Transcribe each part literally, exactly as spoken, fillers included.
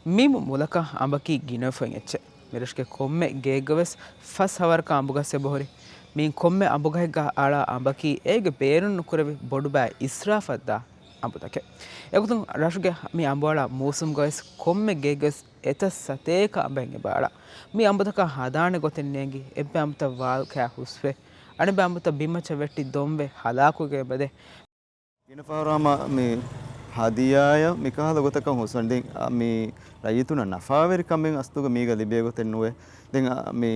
މި މުލަކަށް އަނބަކީ ގިނަވެފައި އެއްޗެއް. މިރަށުގެ ކޮންމެ ގެއެއްގަވެސް ފަސް ހަވަރަކަށް އަނބުގަސް އެބަހުރި. މިއިން ކޮންމެ އަނބުގަހެއްގަ އަޅާ އަނބަކީ އޭގެ ބޭރުން ނުކުރެވި ބޮޑުބައި އިސްރާފަށްދާ އަނބުތަކެއް. އެގޮތުން ރަށުގެ މި އަނބުއަޅާ މޫސުމުގަވެސް ކޮންމެ ގެއެއްގަވެސް އެތައް ސަތޭކަ އަނބެއް އެބައަޅާ. މި އަނބުތަކާ ހަދާނެ ގޮތެއް ނޭނގި އެއްބައި އަނބުތައް ވާލް ކާ ހުސްވެ، އަނެއްބައި އަނބުތައް ބިންމައްޗަށް ވެއްޓި ދޮންވެ ހަލާކުވެގެން އެބަދޭ. ގިނަ ފަހަރު ހަމަ މި ހަދިޔާއަށް މިކަހަލަ ގޮތަކަށް ހުސްވަން. ދެން އަ، މި ރައްޔިތުންނަށް ނަފާވެރި ކަމެއް އަސްލުގަ މީގަ ލިބޭ ގޮތެއް ނުވޭ. ދެން އަ، މި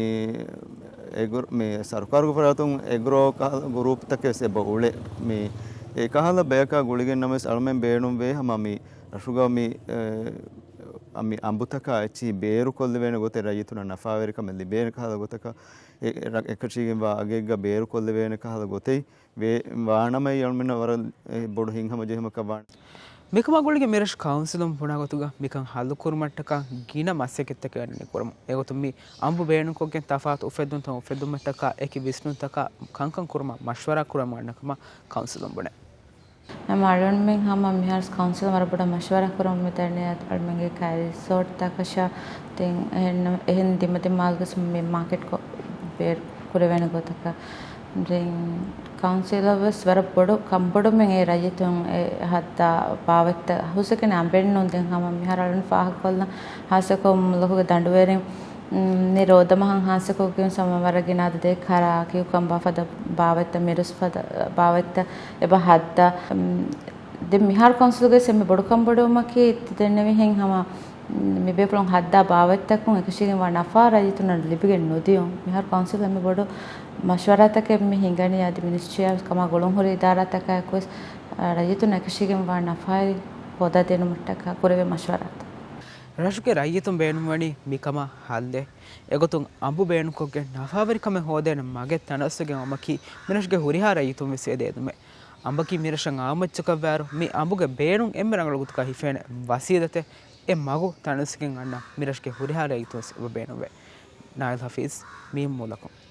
އެގު-، މި ސަރުކާރުގެ ފަރާތުން އެގްރޯ ކަހަލަ ގުރޫޕްތަކެއް ވެސް އެބަ އުޅޭ. މި އެކަހަލަ ބަޔަކާ ގުޅިގެން ނަމަވެސް އަޅުމެން ބޭނުންވޭ ހަމަ މި ރަށުގަ މި، އެ، އަ، މި އަނބުތަކާ އެއްޗިހި ބޭރު ކޮށްލެވޭނެ ގޮތެއް، ރައްޔިތުންނަށް ނަފާވެރި ކަމެއް ލިބޭނެ ކަހަލަ ގޮތަކަށް އެ، އެ، ރަ-، އެކަށީގެންވާ އަގެއްގަ ބޭރު ކޮށްލެވޭނެ ކަހަލަ ގޮތެއް ވޭ-، ވާނަމަ އެއީ އަޅުމެންނަށް ވަރަށް، އެ، ބޮޑު ހިތްހަމަޖެހުމަކަށް ވާނެ. މިކަމާ ގުޅިގެން މިރަށު ކައުންސިލުން ބުނާ ގޮތުގަ މިކަން ހައްލު ކުރުމަށްޓަކާ ގިނަ މަސައްކަތްތަކެއް އަންނަނީ ކުރަމުން. އެގޮތުން މި އަނބު ބޭނުންކޮށްގެން ތަފާތު އުފެއްދުންތައް އުފެއްދުމަށްޓަކާ އެކި ވިސްނުންތަކާ ކަންކަން ކުރުމަށް މަޝްވަރާ ކުރަމުން އަންނަ ކަމަށް ކައުންސިލުން ބުނޭ. ހަމަ އަޅުންމެން ހަމަ މިހާރު ކައުންސިލުން ވަރަށް ބޮޑަށް މަޝްވަރާ ކުރަމުން މިދަނީ އަޅުމެންގެ ކައިރި ރިސޯޓްތަކަށާ ދެން އެހެން، އެހެން ދިމަދިމާލުގަސް މި މާކެޓްކޮށް ބޭރު ކުރެވޭނެ ގޮތަކަށް. ދެން ކައުންސިލަށް ވެސް ވަރަށް ބޮޑު ކަންބޮޑުމެއް އެ ރައްޔިތުން އެ ހައްދާ ބާވަތްތައް ހުސްވެގެން އަނބެއް ނޫން. ދެން ހަމަ މިހާރު އަޅުން ފާހަގަކޮށްލަން ހާއްސަކޮށް މުލަކުގެ ދަނޑުވެރިން، މް، މި ރޯދަމަހަށް ހާއްސަކޮށްގެން ހަމަ ވަރަށް ގިނަ އަދަދެއް ކަރާ ކިއުކަމްބާ ފަދަ ބާވަތްތައް، މިރުސް ފަދަ ބާވަތްތައް އެބަ ހައްދާ. މް، ދެން މިހާރު ކައުންސިލުގެ އެންމެ ބޮޑު ކަންބޮޑުވުމަކީ ދެންނެވިހެން ހަމަ މި ބޭފުޅުން ހައްދާ ބާވަތްތަކުން އެކަށީގެންވާ ނަފާ ރައްޔިތުންނަށް ލިބިގެން ނުދިޔުން. މިހާރު ކައުންސިލް އެންމެ ބޮޑު މަޝްވަރާތަކެއް މި ހިނގަނީ އަދި މިނިސްޓްރީއާ ކަމާ ގުޅުންހުރި އިދާރާތަކާ އެކުވެސް، އަ، ރައްޔިތުން އެކަށީގެންވާ ނަފާއެއް ހޯދާދޭނުމަށްޓަކާ ކުރެވޭ މަޝްވަރާތައް. ރަށުގެ ރައްޔިތުން ބޭނުންވަނީ މިކަމަށް ހައްލެއް. އެގޮތުން އަނބު ބޭނުންކޮށްގެން ނަފާވެރިކަމެއް ހޯދޭނެ މަގެއް ތަނަވަސްވެގެން އޮމަކީ މިރަށުގެ ހުރިހާ ރައްޔިތުން ވެސް އެދޭ އެދުމެއް. އަނބަކީ މިރަށަށް އާއްމު އެއްޗަކަށްވާއިރު، މި އަނބުގެ ބޭނުން އެންމެ ރަނގަޅު ގޮތަކަށް ހިފޭނެ ވަސީލަތެއް. އެ މަގު ތަނަވަސްވެގެން އަންނަ މިރަށުގެ ހުރިހާ ރައްޔިތުން ވެސް އެބަ ބޭނުންވޭ. ނާއިލް ހަފީޒް، މިއިން މުލަކުން.